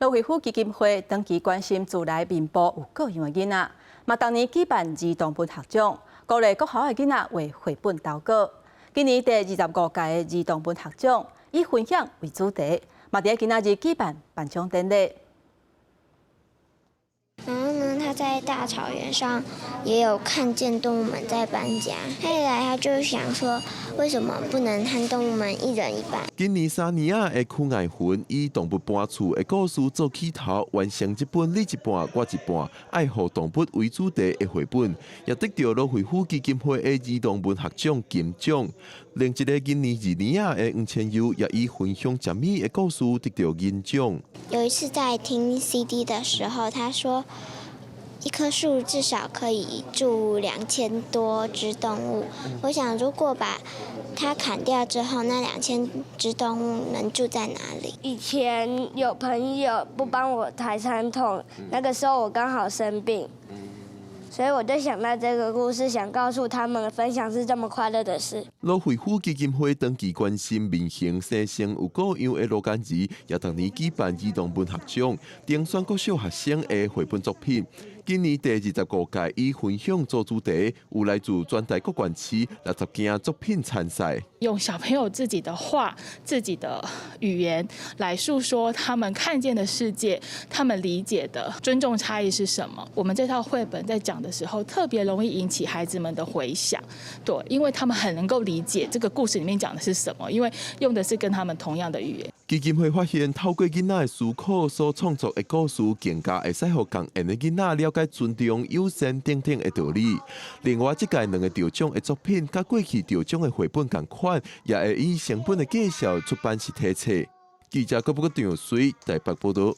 羅慧夫基金會長期關心自來面部有過樣的囡仔，嘛逐年舉辦兒童文學獎，鼓勵國校的囡仔畫繪本投稿。今年第25屆的兒童文學獎以分享為主題，嘛佇今仔日舉辦頒獎典禮。然後呢，他在大草原上也有看見動物們在搬家。後來他就想說，為什麼不能和動物們一人一半？今年三年仔的許愛雲以動物搬厝的故事做起頭，完成這本你一半我一半，愛護動物為主題的繪本，也得著羅慧夫基金會的兒童文學獎金獎。另一个今年二年仔的黃千佑也以分享食物的故事得著銀獎。有一次在聽 CD 的時候，他說一棵樹至少可以住2000多隻動物。我想，如果把它砍掉之後，那2000隻動物能住在哪裡？以前有朋友不幫我抬餐桶，那個時候我剛好生病，所以我就想到這個故事，想告訴他們分享是這麼快樂的事。羅慧夫基金會長期關心面型生性有過樣的羅簡兒，也逐年舉辦兒童文學獎，評選國小學生的繪本作品。今年第25屆以分享做主題，有來自全台各縣市60件作品參賽。用小朋友自己的話、自己的語言來訴說他們看見的世界，他們理解的尊重差異是什麼？我們這套繪本在講的時候，特別容易引起孩子們的回響，對，因為他們很能夠理解這個故事裡面講的是什麼，因為用的是跟他們同樣的語言。基金會發現，透過囡仔的思考所創作的故事，更加會使予仝緣的囡仔了解尊重、友善等等的道理。另外，這屆兩个得獎的作品，佮過去得獎的繪本仝款，也會以成本的介紹出版實體冊。記者郭不張水台北報道。